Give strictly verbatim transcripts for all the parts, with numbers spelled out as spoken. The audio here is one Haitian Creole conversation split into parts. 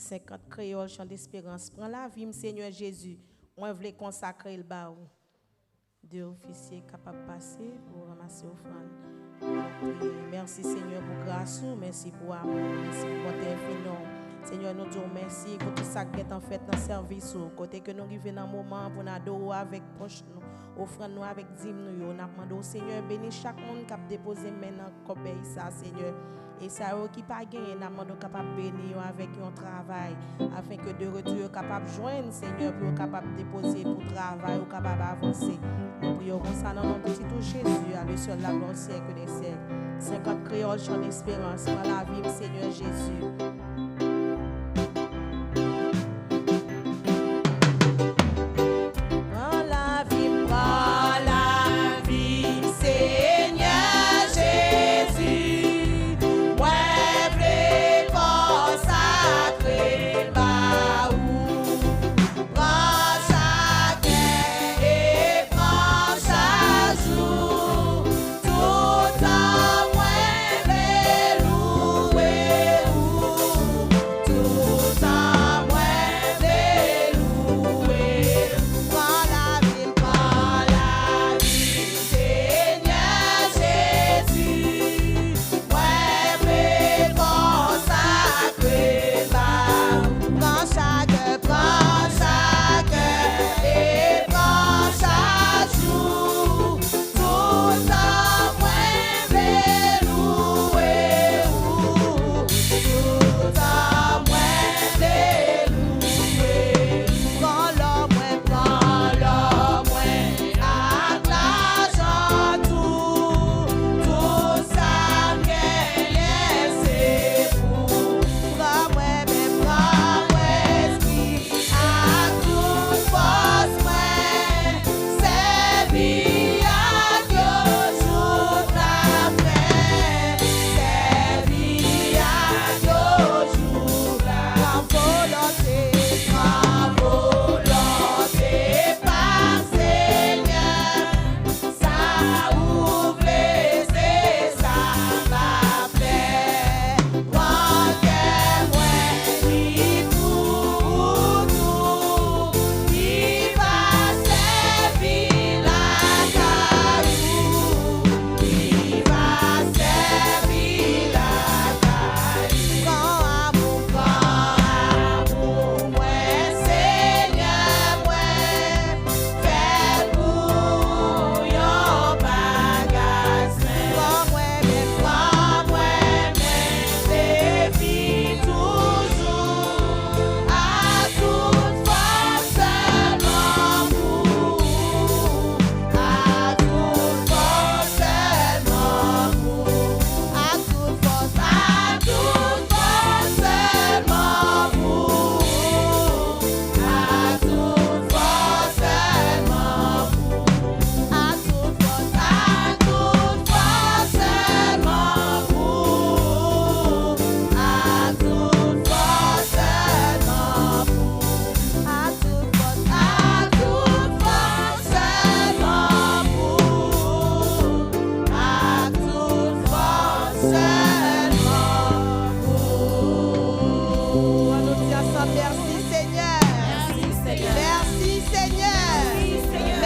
senkant kreyòl, Chan Desperans. Pran lavi m, Senyè Jezi, mwen vle konsakre l ba ou. De ofisye kapab pase pou ranmase ofrann. N ap priye. Mèsi, Senyè, pou gras ou. Mèsi pou amou. Mèsi pou bonte enfini w. Senyè, nou di w mèsi pou tout sa k gentan fèt nan sèvis ou. Kote ke nou rive nan moman pou n adore w avèk pòch nou, ofrann nou avèk dim nou yo. N ap mande w, Senyè, beni chak moun k ap depoze men nan kòbèy sa, Senyè. E sa yo ki pa genyen, n ap mande w kapab beni yo avèk yon travay, afen ke de retou yo kapab jwenn, Senyè, pou yo kapab depoze, pou travay ou kapab avanse. Nou priye w konsa nan non pitit ou Jezi, à lui seul la gloire au siècle des siècles. Senkant kreyòl, Chan Desperans, pran lavi m, Senyè Jezi. Pran lavi m, pran lavi m, Senyè Jezi. Mwen vle konsakre m ba ou. Pran chak lè e pran chak jou. Toutan mwen vle louwe ou. Toutan mwen vle louwe ou. Pran lavi m, pran lavi m, Senyè Jezi. Mwen vle konsakre m ba ou. Pran chak lè, pran chak lè e pran chak jou. Toutan mwen vle louwe ou. Toutan mwen vle louwe ou. Pran lò mwen, pran lò mwen ak lajan tou. Tout sa m genyen se pou ou. Pran mwen menm, pran mwen, espri ak tout fòs mwen. Sèvi ak yo jouk lafen. Sèvi ak yo jouk lafen. Pran volonte, pran volonte pa m, Senyè. Sa ou vle, se sa m ap fè. Pran kè mwen, li pou ou tou. Li va sèvi lakay ou. Li va sèvi lakay ou. Pran amou, pran amou mwen, Senyè mwen. Fè l pou yon bagay senp. Pran mwen menm, pran mwen menm depi toujou. Ak tout fòs sèlman pou ou. Ak tout fòs sèlman pou ou. Ak tout fòs, ak tout fòs sèlman pou ou. Ak tout fòs sèlman pou ou. Ak tout fòs, ak tout fòs sèlman pou ou. Ak tout fòs sèlman pou ou. Ak tout fòs, ak tout fòs sèlman pou ou. Ak tout fòs sèlman pou ou. Ann nou di ansanm, mèsi, Senyè. Mèsi, Senyè. Mèsi, Senyè.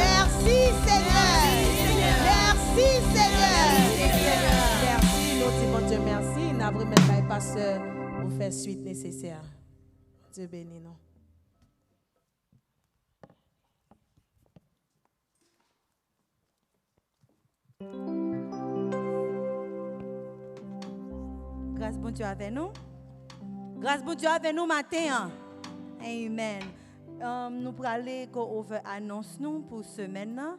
Mèsi, Senyè. Mèsi, Senyè. Mèsi, nou di Bondye mèsi. N ap remèt bay pastè pou fè swit nesesè. Bondye beni nou. Gras Bondye avè nou. Gras Bondye avè nou maten an. Amen. Um, nou prale go over anons nou pou semèn nan.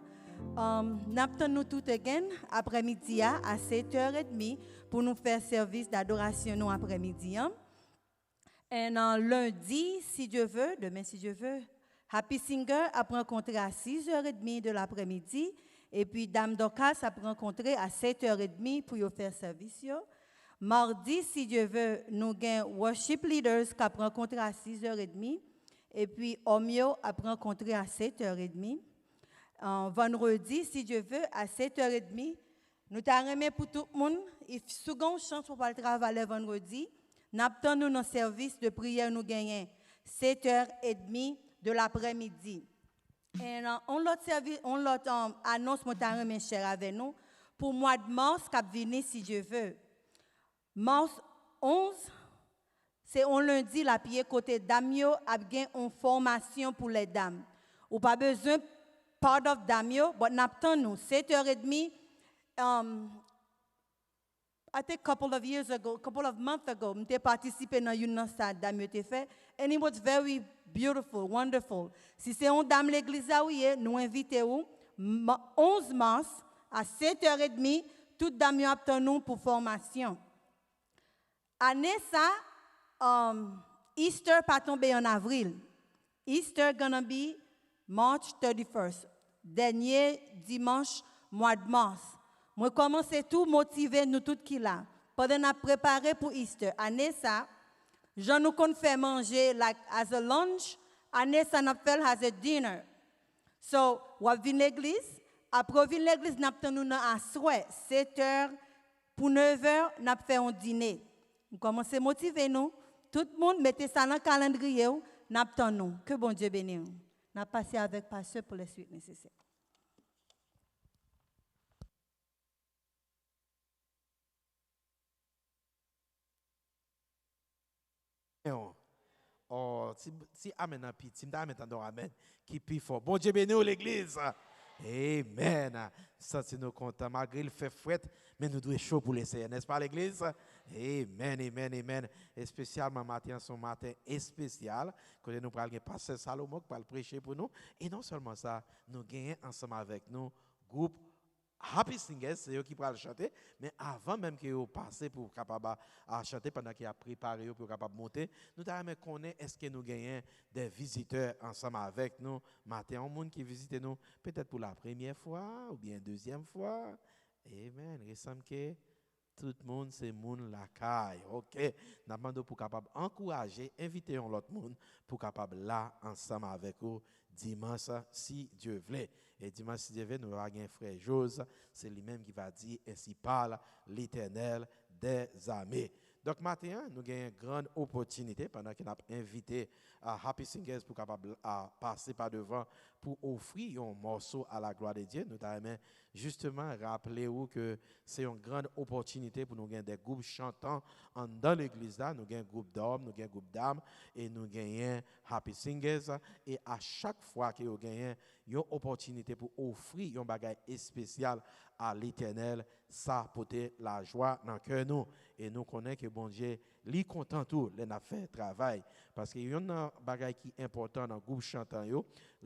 Um, n ap tann nou tout again aprèmidi a, a sèt è edmi pou nou fè sèvis dadorasyon nou aprèmidi an. And, uh, lendi, si Dye ve, demen, si Dye ve, Happy Singer ap rankontre a sis è edmi de laprèmidi, epi Dam Dorcas ap rankontre a sèt è edmi pou yo fè sèvis yo. Madi, si Dye ve, nou gen Worship Leaders k ap rankontre a sis è edmi, epi òm yo ap rankontre a sèt è edmi. Uh, vandredi, si Dye ve, a sèt è edmi, nou ta renmen pou tout moun, if, si w gen yon chans pou w al travay lè vandredi, N ap tann nou nan sèvis de priyè nou genyen, sèt è edmi de laprèmidi. And, uh, on lòt sèvi, on lòt, um, anons mwen ta renmen share avè nou pou mwa de mas k ap vini, si Dye ve. Mas onz, se on lendi l ap ye, kote dam yo ap gen on fòmasyon pou lè dam. Ou pa bezwen part of dam yo, but n ap tann nou. Sèt è edmi, um, I think couple of years ago, couple of months ago, m te patisipe nan youn nan sa dam yo te fè, and it was very beautiful, wonderful. Si se yon dam legliz la ou ye, nou envite ou, ma- onz mas, a sèt è edmi, tout dam yo ap tann ou pou fòmasyon. Ane sa, um, Easter pa tonbe an avril. Easter gonna be March thirty-first, dènye dimanch mwa de mas. Mwen kòmanse tou motive nou tout ki la, pandan n ap prepare pou Easter. Ane sa, jan nou konn fè manje, like, as a lunch, ane sa n ap fè l as a dinner. So, w ap vin legliz, apre w vin legliz, n ap tann ou nan aswè, sèt è pou nèv è, n ap fè yon dine. M kòmanse motive nou. Tout moun, mete sa nan kalandriye w, n ap tann nou. Ke Bondye beni w. N ap pase avèk pastè pou lè swit nesesè. Oh, si, si amèn nan piti, m ta renmen tande yon amèn ki pi fò. Bondye beni w, legliz. Amen. Santi nou kontan, malgre l fè frèt, men nou dwe cho pou Leseyè, nèspa, legliz? Amen, amen, amen. Espesyalman, maten an, se yon maten espesyal, kote nou pral gen pastè Salomon ki pral preche pou nou. E non sèlman sa, nou genyen ansanm avèk nou gwoup Happy Singers, se yo ki pral chante, men avan menm ke yo pase pou kapab a, a chante, pandan ke y ap prepare yo pou yo kapab monte, nou ta renmen konnen èske nou genyen de vizitè ansanm avèk nou maten an, yon moun ki vizite nou petèt pou la premyè fwa oubyen dezyèm fwa. Amen. Resanm ke tout moun se moun lakay. Oke. N ap mande w pou kapab ankouraje, envite yon lòt moun pou kapab la ansanm avèk ou dimanch, si Dye vle. E dimanch, si Dye vle, nou va gen frè Joz, se li menm ki va di, Ainsi parle l'Éternel des armées. Donk, maten an, nou genyen gran opòtinite pandan ke n ap envite a Happy Singers pou kapab a pase pa devan pou ofri yon mòso a la glwa de Dye. Nou ta renmen jisteman raple ou ke se yon gran opòtinite pou nou gen de gwoup chantan anndan legliz la. Nou gen gwoup dòm, nou gen gwoup dam, e nou genyen Happy Singers. E a chak fwa ke yo genyen yon opòtinite pou ofri yon bagay espesyal a Letènèl, sa pote lajwa nan kè nou. E nou konnen ke Bondye, li kontan tou lè n ap fè travay. Paske yonn nan bagay ki enpòtan nan gwoup chantan yo,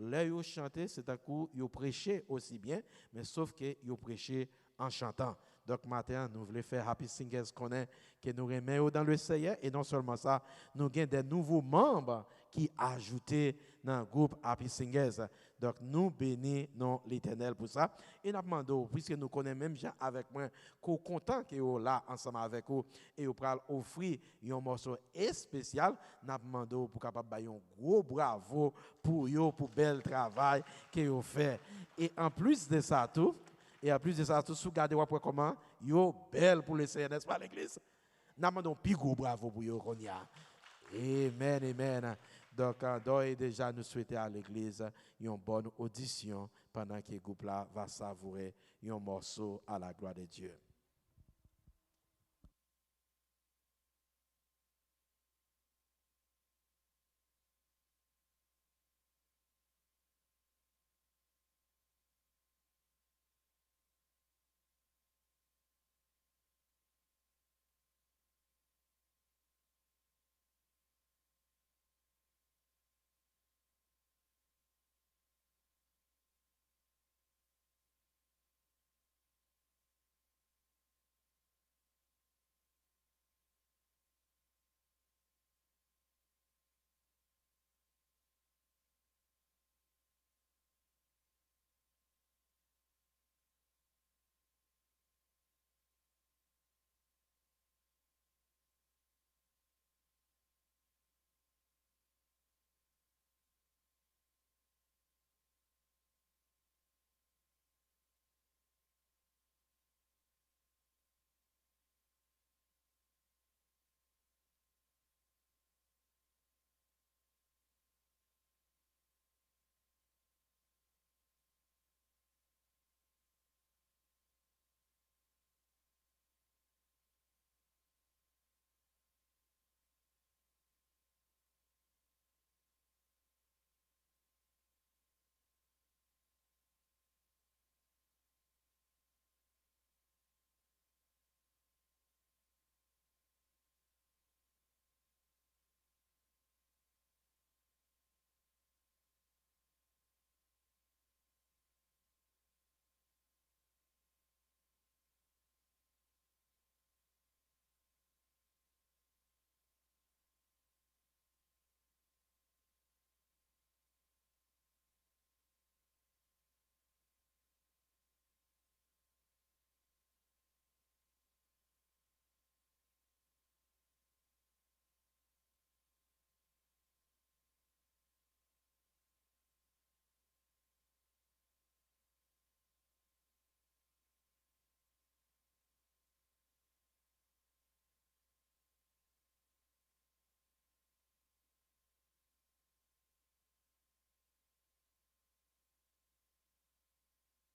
lè yo chante, se tankou yo preche osi byen, men sof ke yo preche an chantan. Donk, maten an, nou vle fè Happy Singers konnen ke nou renmen yo dans le Seigneur. E non sèlman sa, nou gen de nouvo manm ki ajoute nan gwoup Happy Singers. Donk, nou beni non Letènèl pou sa. E n ap mande w, piske nou konnen menm jan avèk mwen, ke w kontan ke yo la ansanm avèk ou, e yo pral ofri yon mòso espesyal, n ap mande w pou kapab bay yon gwo bravo pou yo, pou bèl travay ke yo fè. E anplis de sa tou, e anplis de sa tou, si w gade, w ap wè kòman yo bèl pou Leseyè, nèspa, legliz? N ap mande yon pi gwo bravo pou yo kounye a. Amen, amen. Donk, euh, dòyè deja, nou swete a legliz yon bòn odisyon pandan ke gwoup la va savoure yon mòso à la gloire de Dieu.